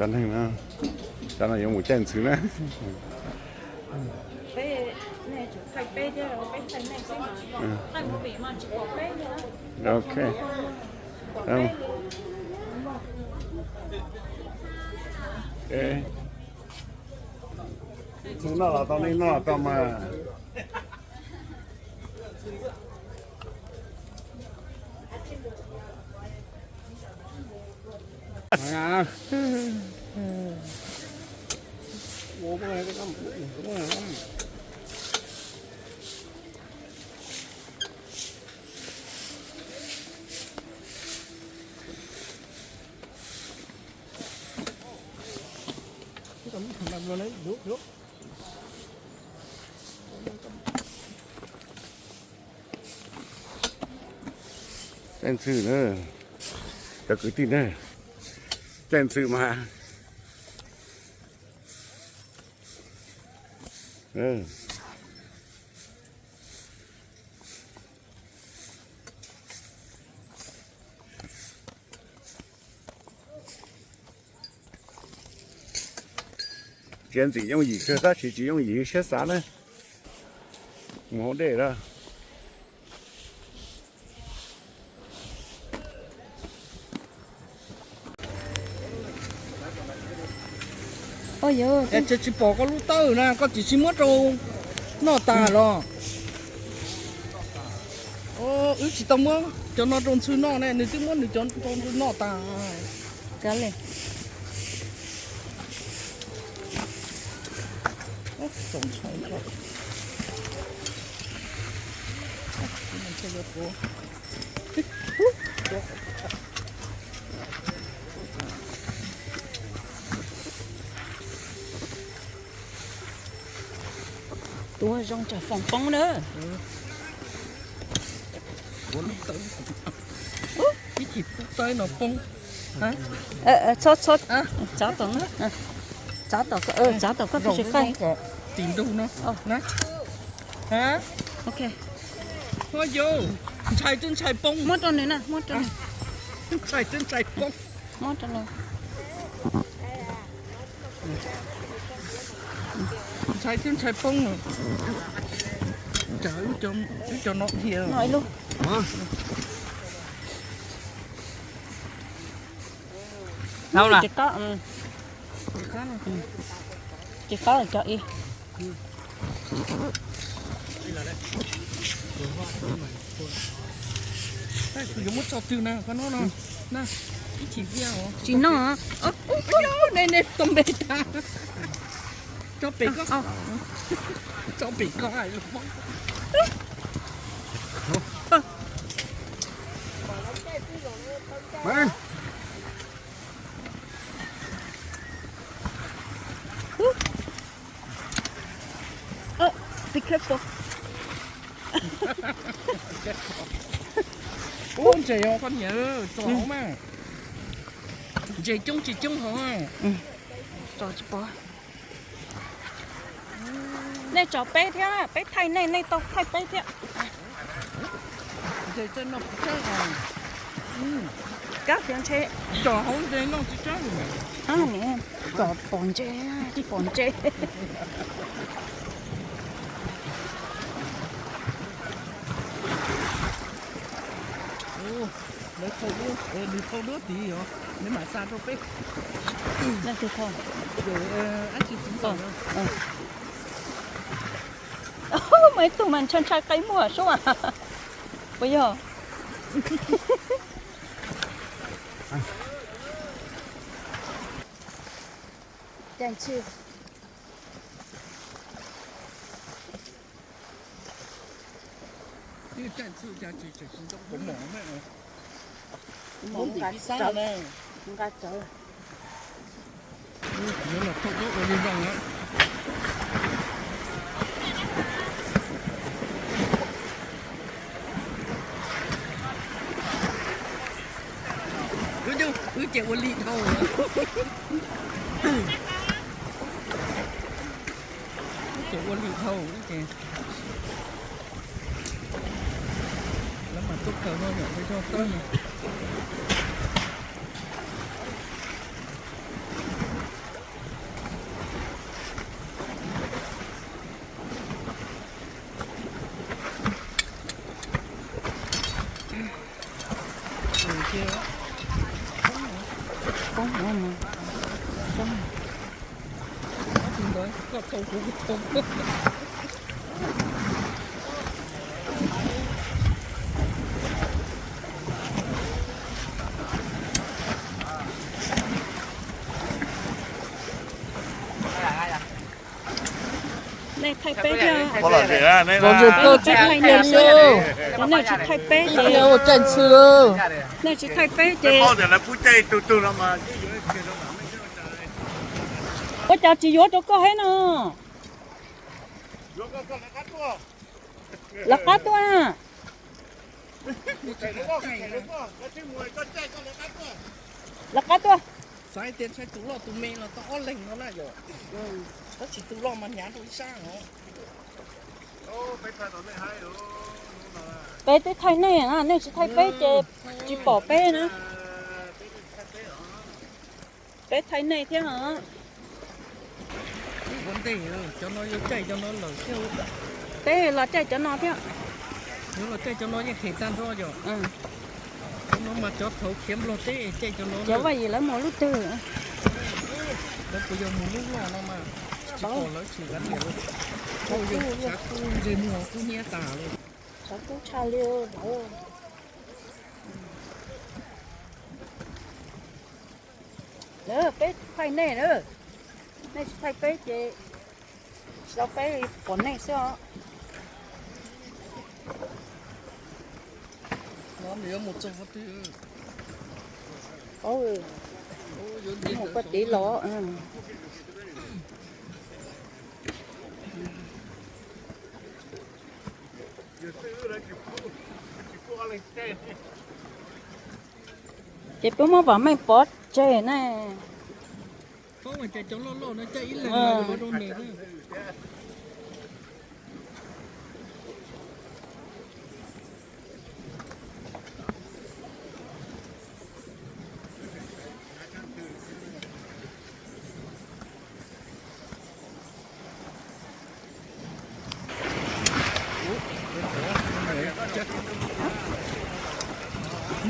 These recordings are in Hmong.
Cov neeg no, cov no yuav mus caij ntxhw na. Ok. Ntxhw noj los tau, nej noj los tau mas. Caij ntxhw na, cov kwv tij na, caij ntxhw mas. Txiav ntxim yooj yim kawg tab sis tsis yooj yim siab xav na. Mus hauv dej lawm. Es tsis pom koj lub tawb na, koj tsis muab rau noj tas los? Wb tsis tau muab cov no rau ntxhw noj ne, nws twb muab nws cov rau ntxhw noj tas. Kav liam. Tua zoo tsam foom poob na. Ib chim pub taib no poob. Txhob, txhob, txav tom, txav tom, txav tom koj pib tsis qaij. Tim ntug no. Ok. Ho yau, ntshai twb ntshai poob. Muab rau nws na, muab rau nws. Ntshai twb ntshai poob. Muab rau nws. Ntshai twb ntshai poob. Tsam wb cov no dhia. No ib lub. Tsis qab, tsis qab cov ib. Kuv yuav muab tso twg na, koj noj no. Tsis noj. Nej, nej tau npe tag. Tso pem koj. Tso pem koj. Be careful. Ub, ntses os koj niam, tso hauv mas. Ntses coob tsis coob hauv. Tso tsis pom. Nej tso peb thiab, peb thaij nej, nej tau thaij peb thiab. Ntses txawj noj txawj os. Kab fiav ntshe. Tso hauv ntses noj tsis txawj. Tso pom ntses, tsis pom ntses. Lawv thau duab, nws thau duab tid os, nws mam xa rau peb. Dab tsi txawv? Mas ib tug mas ntshai ntshai qe muag sub as. Puas yog? Cas tsis Twb caij txhwj cas tsis tseem tsis nroo kuv mom ne. Muab ntim ib sab na. Nqa tsawv. Yuav los thauj duab ua zoo zoo na. Wb ces ua li dhau. Wb ces ua li dhau ces lawv mam tuaj khaws no yom, lawv cog tawb no. Nej thaij peb thiab. Peb thaij nej xwb. Cov nej tsis thaij peb ces, nej tsis thaij peb ces ua cas tsis yuav rau koj thiab no? Lawv qab tuaj. Lawv qab tuaj. Xav tias ntshai tus loj tus me los tau ob leeg no na yom. Tab sis tus loj mas hnyav rau ib sab os. Peb twb thaij nej na, nej tsis thaij peb ces tsis pom peb na. Peb thaij nej thiab os. Ua ntej, cov no yuav caij cov no lawm thiab. Peb los caij cov no thiab. Yuav los caij cov no yeej hem tag nrho yom. Cov no mas cov thaum khiav Nplog teb caij cov no. Cov vaj yim lawv mus lub twg? Lawv puas yog mus lub loj no mas tsis pom lawv tsis kav liam. Kuj yog tshav kub ntsej muag kub hnyiab tas li. Tshav kub tshaj li. Peb thaij nej na, nej tsis thaij peb ces tsis tau peb pom nej xwb os. Mus poj tiv los. Ces peb muab vam meej pov tseg na.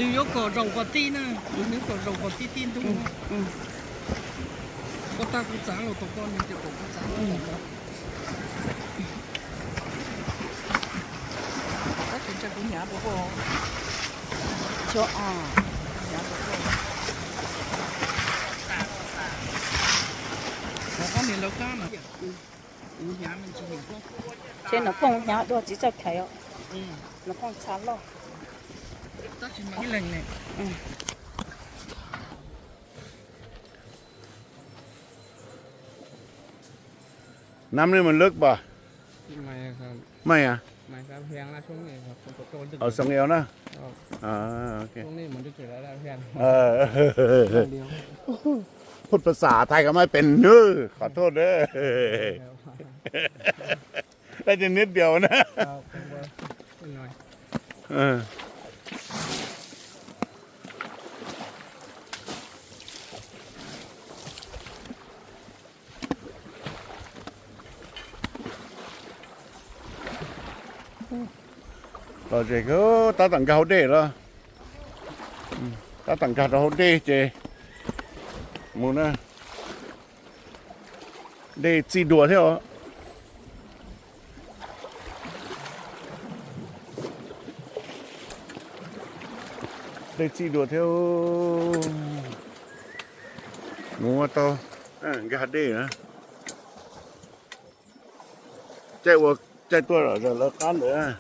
Nws yuav kom zaum qhov tij na, nws kom zaum qhov tij tij ntug. Koj tag kuv txav los tau koj, nws tias kom kuv txav los tau. Tab sis kuv hnyav puas koj? Hnyav puas koj? Hnyav koj niam lawv kab na. Ces Nom Phooj hnyav dua txiv txawj khaiv os. Nom Phooj txha loj. Năm nay mình lướt bò. Mày à? Ở Sông Eo đó. Ờ, ok. Ờ. Phút ภาษาไทยก็ไม่เป็น nữa, khỏi thốt đấy. Đây thì nét điều nữa. Ờ. Lom zem tab tom nkag hauv dej lawm. Tab tom nkag rau hauv dej ces mus na. Dej txij dua thiab os. Dej txij dua thiab. Mus ua tau nkag dej na. Caij ua, caij tuaj lawm, lawv qab ntawd.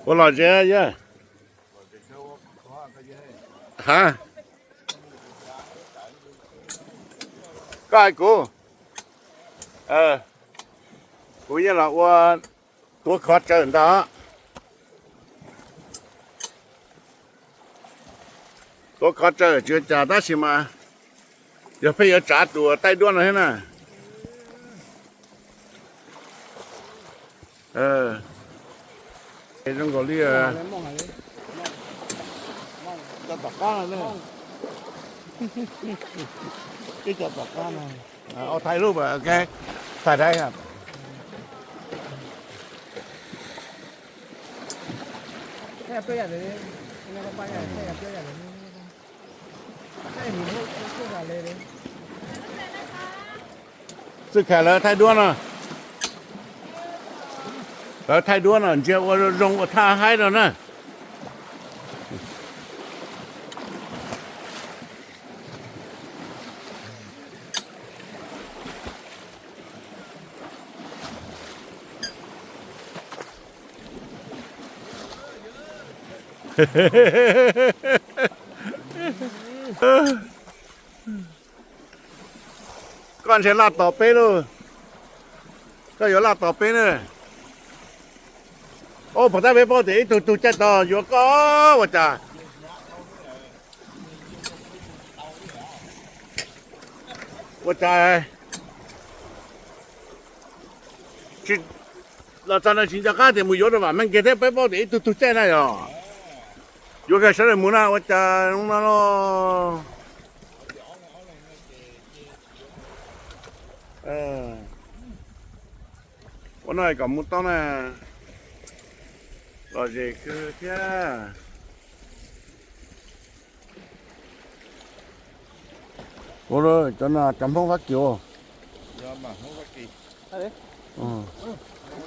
Ua lom zem yog? Ha? Koj hais kuv. Kuv yeej los ua tuav khov tsawv ntag. Tuav kov tsawg tsis ua cas tab sis mas yog pheej yuav tsav tus taij duab no thiab na. Zoo nkaus li tom qab no, ib co tom qab no. Thaij lub, ok, thaij dai. Txwj Khais lawv thaij duab no, lawv thaij duab no ntsia ua zoo ua thaj haib no na. Koj ntshe laj tos peb lauj, koj yuav laj tos peb na. Ob pom tab peb paub tias ib tug tug caij tos yuav koj ua cas, ua cas los txog no tsis nco qab tias mus yuav rau Vam Meej kiag thiab, peb paub tias ib tug tug caij na yog yuav kiag sawv daws mus na ua cas zoo no los. Ua no kom mus tau na, lom zem kawg thiab. Ua cov no cov Hmoob Fab Kis.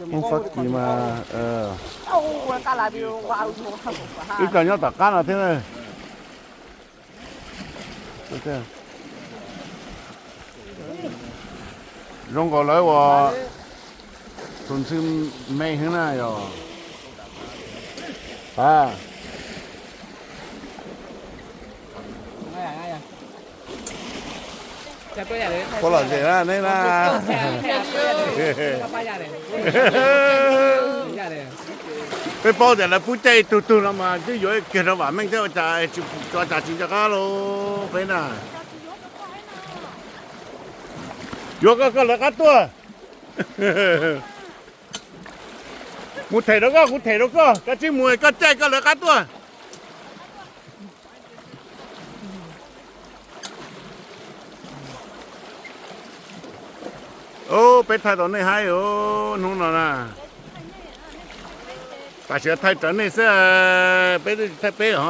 Hmoob Fab Kis mas ib co nyob tom qab no thiab na. Zoo nkaus lawv ua tus ntxhw me heev na yog. Puas lom zem na neb na? Peb paub tias lawv pub caij ib tug tug no mas twb yuav kiag rau Vam Meej thiab ua cas tsis, ua cas tsis nco qab lauj peb na. Yuav koj koj lawv qab tuaj. Mus them rau koj, kuv them rau koj, koj tsis mus koj caij koj lawv qab tuaj. Peb thaij tau nej haib hnub no na. Tam sim thaij rawv nej xwb, peb twb tsis thaij peb os.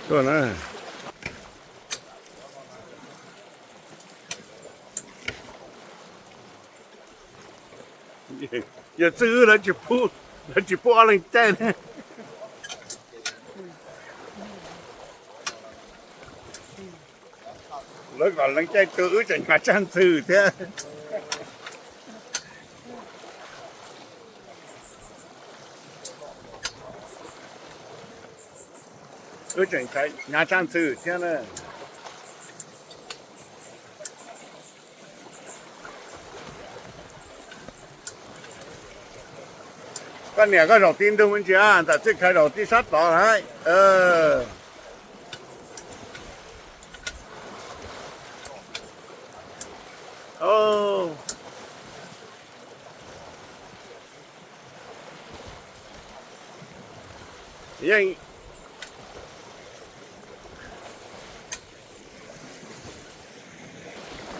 Tuaj na. Yog txwj wb lawv tsis pub, lawv tsis pub ob leeg caij ne. Lawv kom leej caij tus wb tseem hnyav tsaj ntxhw thiab. Wb tseem hnyav tsaj ntxhw thiab na. Koj niam koj zaum ti ntug me ntsis, ntxawm Txwj Khais zaum ti sab tod lawm.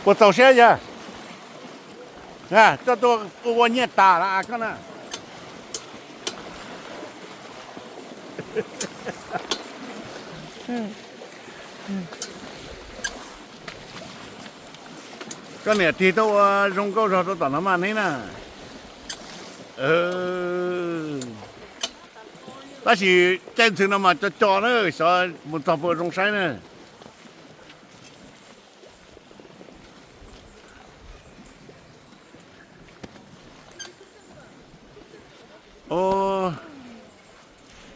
Puas txaus siab yog? Coj tuaj ua nyiaj tas lawm koj na. Koj niam tig tuaj ua zoo nkauj zog rau tom no mas neb na. Tab sis caij ntxhw no mas co co na, xyov mus txog puas zoo saib na.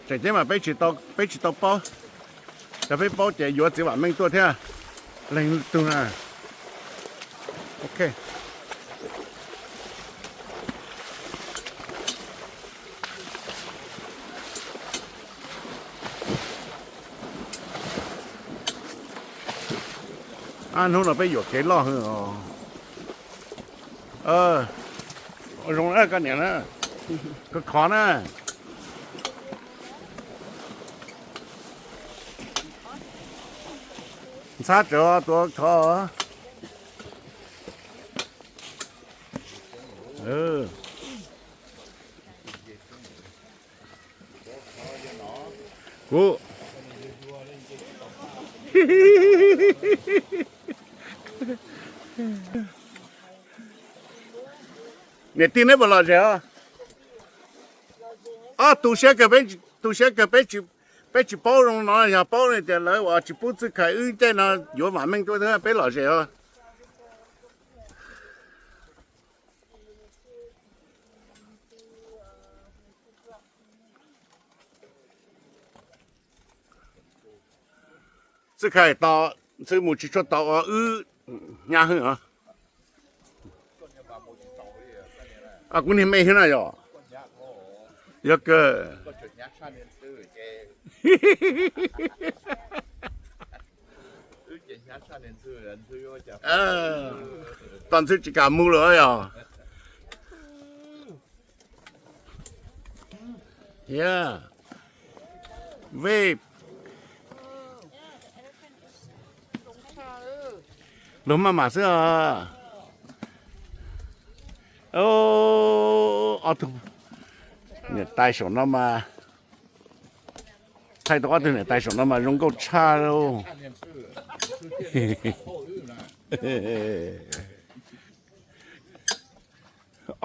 Tseem ceeb mas peb tsis tau, peb tsis tau paub. Yog peb paub ces yuav txiv Vam Meej tuaj thiab. Leej twg na? Ok. Hnub no peb yuam kev loj hwv os. Zoo na koj niam na. Koj khov na. Ntxhab tsawv tuav khov. Kuv niam tij neb puas lom zem os? Ob tug siab kawg, tu siab kawg, peb tsis paub zoo no, yog paub tias lawv uas tsis pub Txwj Khais wb caij no yuav Vam Meej tuaj, peb lom zem os. Txwj Khais tos ntxhw mus tsis tshua tau ua wb hnyav hwv os. Kuv niag me thiab na yog. Yog kawg. Tos ntxhw tsis kam mus lawm yog. Vej, luag maj mam xwb os. Ob tug niam tais saum no mas, thaij tau ob tug niam tais saum no mas zoo nkauj tshaj lauj.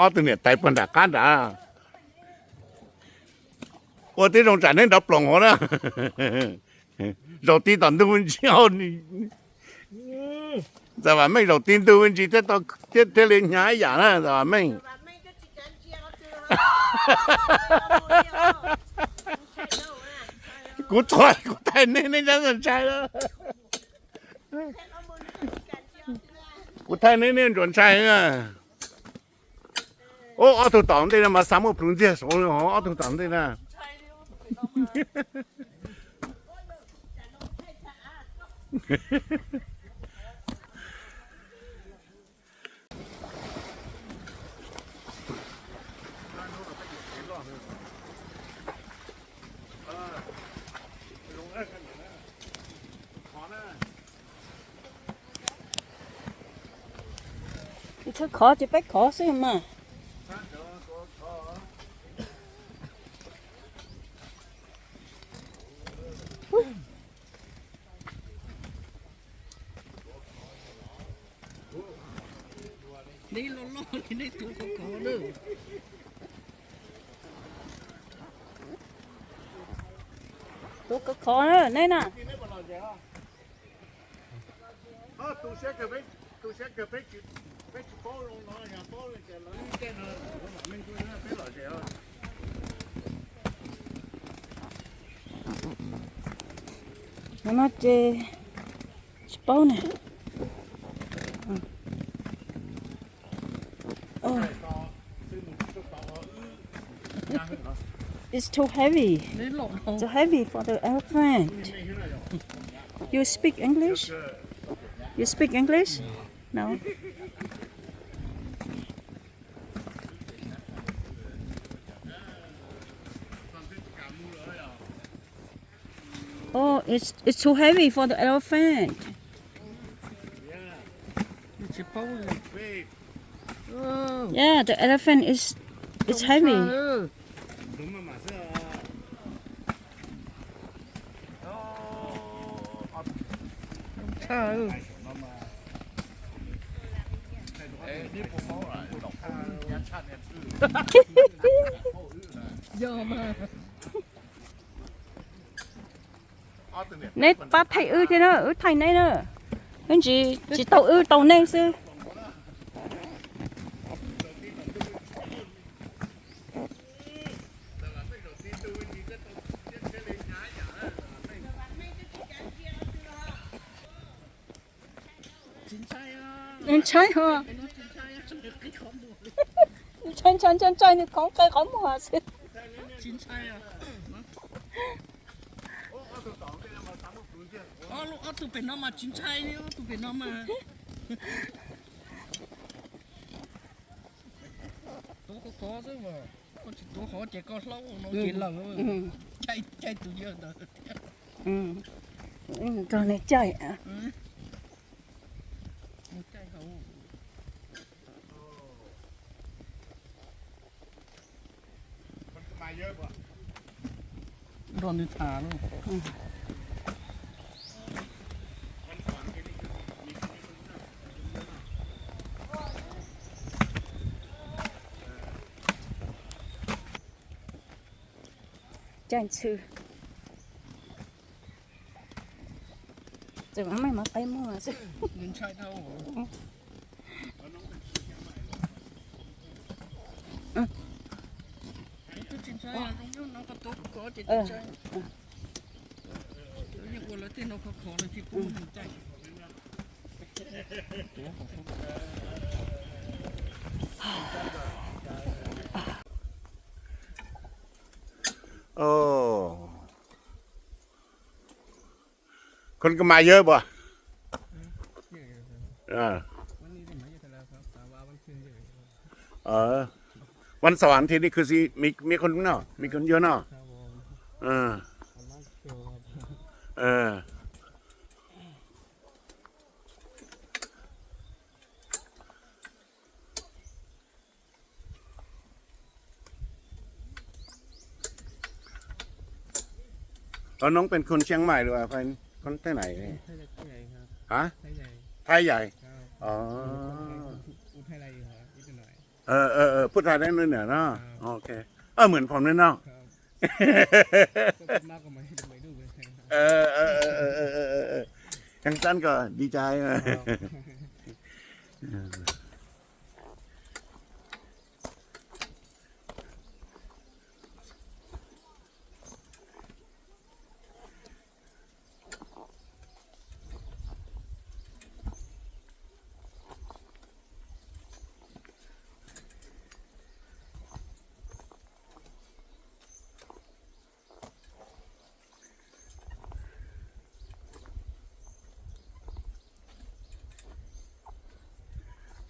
Ob tug niam tais puag nram qab nrad. Ua tib zoo tsam neb nrov ploos hauv na. Zaum ti tom ntug ntsis, Ntxawm Vam Meej zaum ti ntug ntsis thiaj li hnyav ib yam na Ntxawm Vam Meej. Kuv txhua kuv thaij neb neb ntshai ntshai. Kuv thaij neb neb ntsuas ntshai. Ob tug tom ntej no mas xav muaj plhws ntxiag saud, ob tug tom ntej na. Txhob khov ces peb khov xwb mas. Neb loj loj li neb tuav khov khov na. Tuav khov khov na neb na. No no ces tsis paub ne. It's too heavy. Too heavy for the elephant. You speak English? You speak English? No. Oh, it's it's too heavy for the elephant. Yeah, the elephant is it's heavy. Neb pab thaij wb thiab na, wb thaij neb na. Wb tsis tsis tau wb tau neb xwb. Ntshai ho. Ntshai ntshai ntshai ntshai, nws khoov qe qhov muag xwb. Ob tug pem no mas tsis ntshai li, ob tug pem no mas tuav khov khov xwb mas, koj tsis tuav khov ces koj hlaub no ces lawm, caij tus yawg ntawd thiab. Nrog nws caij. Nrog nws tham lauj. Caij ntxhw. Txawm maj mam qe muag xwb. Ntshai dhau. Twb tsis ntshai, zoo nyob no koj tuav khov khov ces tsis ntshai. Yeej ua lawv tej no khov khov lawm thiaj pub mus caij. Ôh. Khun ka mas yawg puas? Wan Sawan thì đi cư sĩ, mi, mi khun no, mi khun yawg no. Ơ, น้องเป็นคนเชียงใหม่หรือว่าเป็นคนที่ไหนเนี่ย ฮะ ไทยใหญ่ อ๋อ เออ เออ เออ พูดไทยได้นิดหน่อยเนาะ โอเค เออ เหมือนผมเลยเนาะ เออ เออ เออ เออ เออ เออ เออ ยังสั้นก็ดีใจ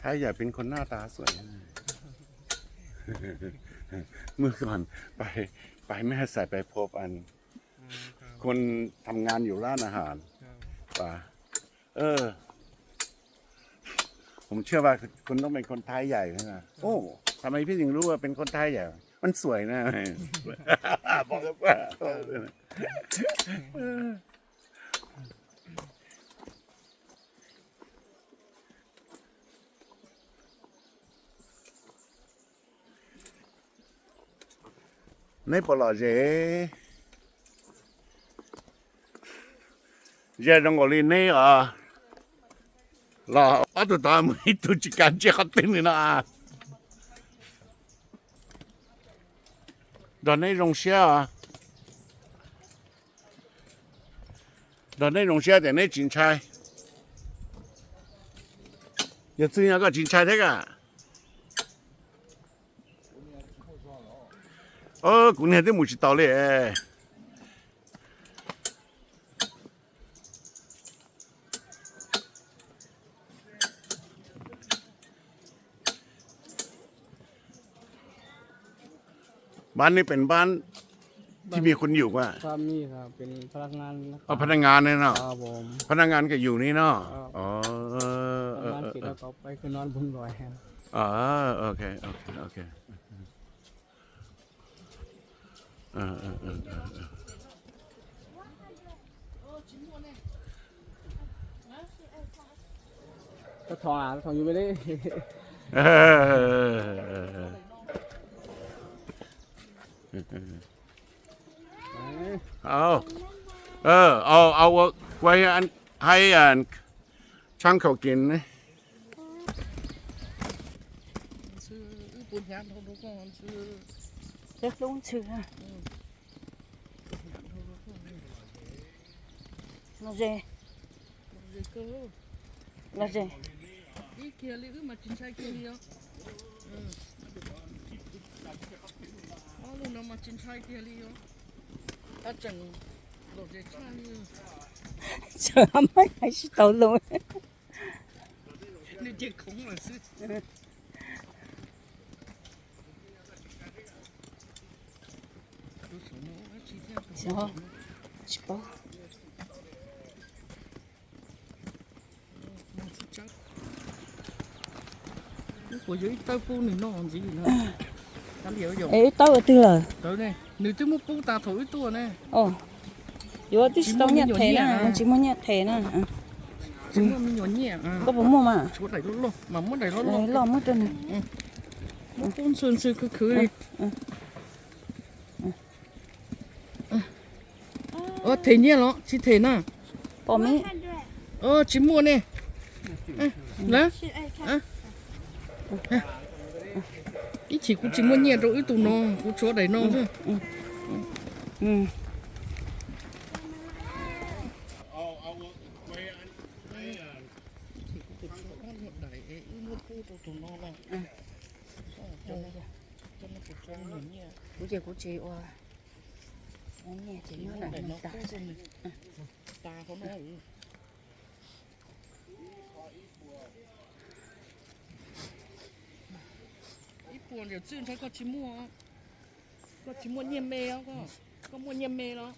ไทยใหญ่เป็นคนหน้าตาสวยนะ เมื่อก่อนไป ไปแม่สายไปพบอัน คนทำงานอยู่ร้านอาหาร ป่ะ เออ ผมเชื่อว่าคุณต้องเป็นคนไทยใหญ่นะ โอ้ ทำไมพี่ถึงรู้ว่าเป็นคนไทยใหญ่ มันสวยนะ บอกว่า Neb puas lom zem? Ze zoo nkaus li neb os. Los ob tug tod mus ib tug tsis kav ntsej qhov twg li no. Nrog neb zoo siab os. Nrog neb zoo siab tias neb tsis ntshai. Yog txwj no koj tsis ntshai thiab a? Kuv niag twb mus tsis taus li.บ้านนี้เป็นบ้านที่มีคนอยู่ป่ะ ครับ มีครับ เป็นพนักงาน อ๋อ พนักงานเนี่ยเนาะ ครับผม พนักงานก็อยู่นี่เนาะ ครับ อ๋อ ทำงานเสร็จแล้วก็ไปขึ้นนอนบนดอยครับ อ๋อ โอเค โอเค โอเค เอา เออ เอา เอาไว้อัน ให้อัน ช่างเขากินนะ Cov hlub ntxhw ha. Los ze. Los ze. Kiag li wb mas tsis ntshai kiag li os. Ob lub no mas tsis ntshai kiag li os. Tab tseem lom zem tshaj li. Tseem muab hais tsis tau lus. Nws ces khoov lawm xwb. Tsis paub. Puas yuav ib tawb pub nws noj ntxiv no? Es ib tawb ua twg lawm? Nws twb muab pub tas thaum wb tuaj ne. Yuav twb tsis tau nyiaj them na, tsis muaj nyiaj them na. Koj puas muaj mas? Loj muab rau nws. Muab pub ntxhw ntxhw khwv khwv li. Them nyiaj los tsis them na? Pom mi. Tsis muaj ne. Ib chim kuv tsis muaj nyiaj rau wb tus no, kuv tshuav daim no xwb. Kuv ces kuv tsis ua nyiaj ces nyob daim no tas. Ib puas niam txwj ntshai koj tsis muaj, koj tsis muaj nyiaj me os, koj muaj nyiaj me los.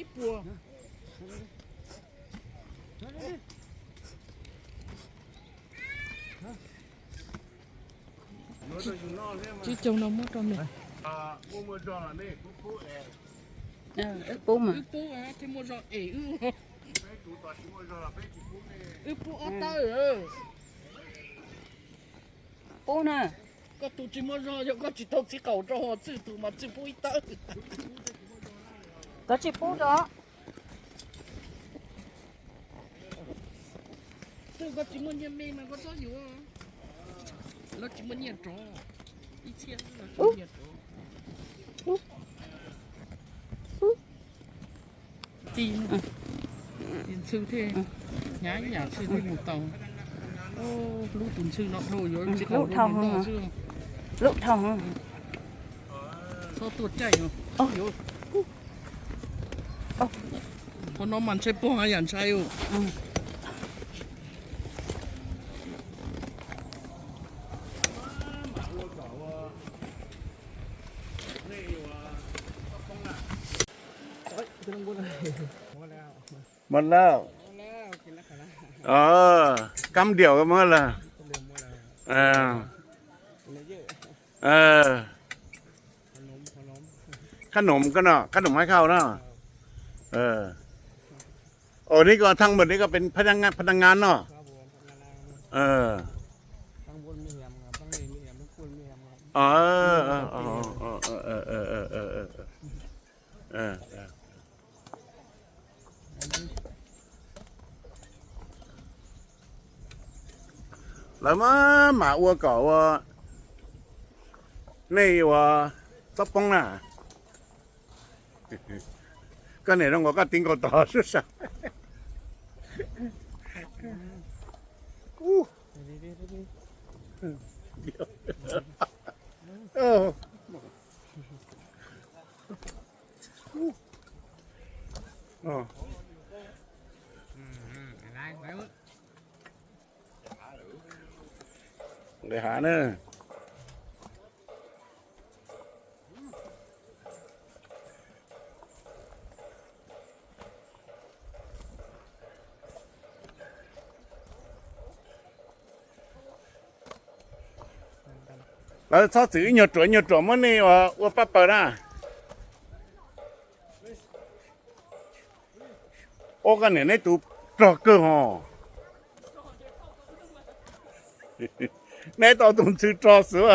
Ib puas. Tsis cog no muab rau nws. Wb pub mas. Wb pub thiaj muaj zog es wb, wb pub ob tawb. Pub na. Koj tus tsis muaj zog, yog koj tsis tau txiv qaum rau txwj tus mas txwj pub ib tawb. Koj tsis pub rau. Twb koj tsis muaj nyiaj me mas koj txhob yuav. Lawv tsis muaj nyiaj rov, ib txhiab lawv tsis muaj nyiaj rov. Ti, ti ntxhw thiaj hnyav ib yam txhw thiaj mus tau. Hlub tus ntxhw no dhau yuav txiv qaum rau nws noj xwb. Hlub dhau. Txhob tuaj caij. Qhov no mas ntshai pog haj yam ntshai. Mos lawm. Cắm điệu mos lawm. Khab nổm, khab nổm hais khau no. Ồ, ni ko thang mượn ni ko pen phan nang ngan no. Lawv mam mam ua kom ua nej ua txhob poob na. Koj niam zoo nkaus koj ti nkaus tod sub sa. Lawv hav na. Lawv txhob txwm ib nyuag ruam ib nyuag ruam muab nej ua pab paws na. Ua koj niam neb tus rog kawg hos. Neb tau tus ntxhw rog xwb.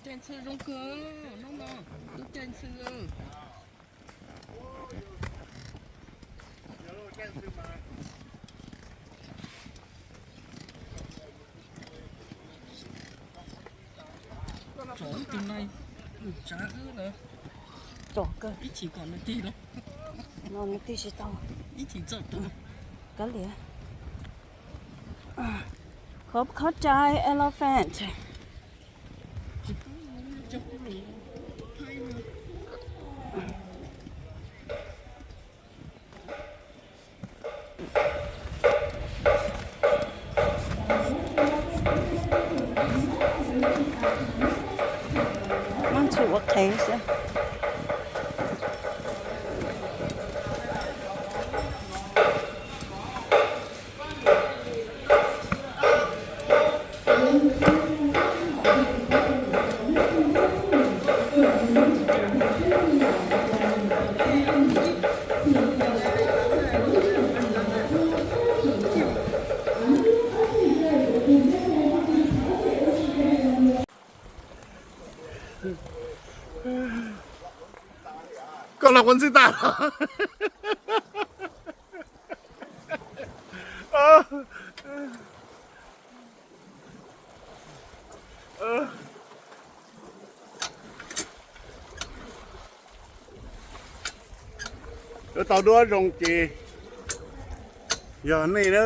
Cai ntxhw zoo kawg, hnub no lub cai ntxhw. Tsom tus no, tsav wb na. Tsom kawg. Ib chim kom nws tig los. No nws tig tsis tau. Ib chim txom tus. Kav liam. Khov khov cai elephant. Muab ntxhw ua qhev xwb. Koj los ua ntxwg tas los. Yuav tau duab zoo ces yog nej na.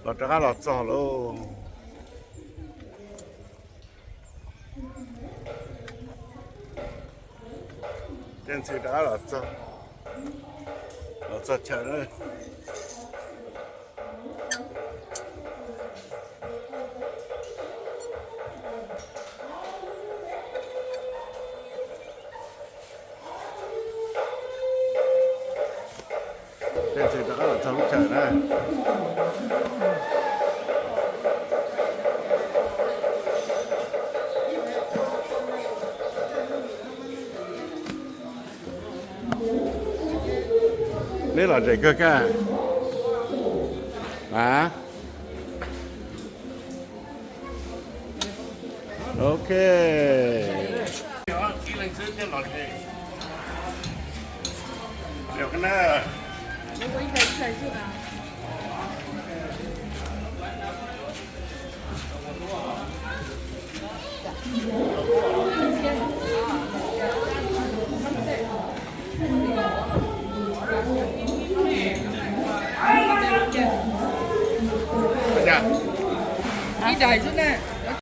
Los rov qab los txog lauj. Tej ntxhw rov qab los txog, los txog chaw lawm. Tej ntxhw rov qab los txog lub chaw na. Neb los zem kawg kab a. Ok. Ib daim xwb na.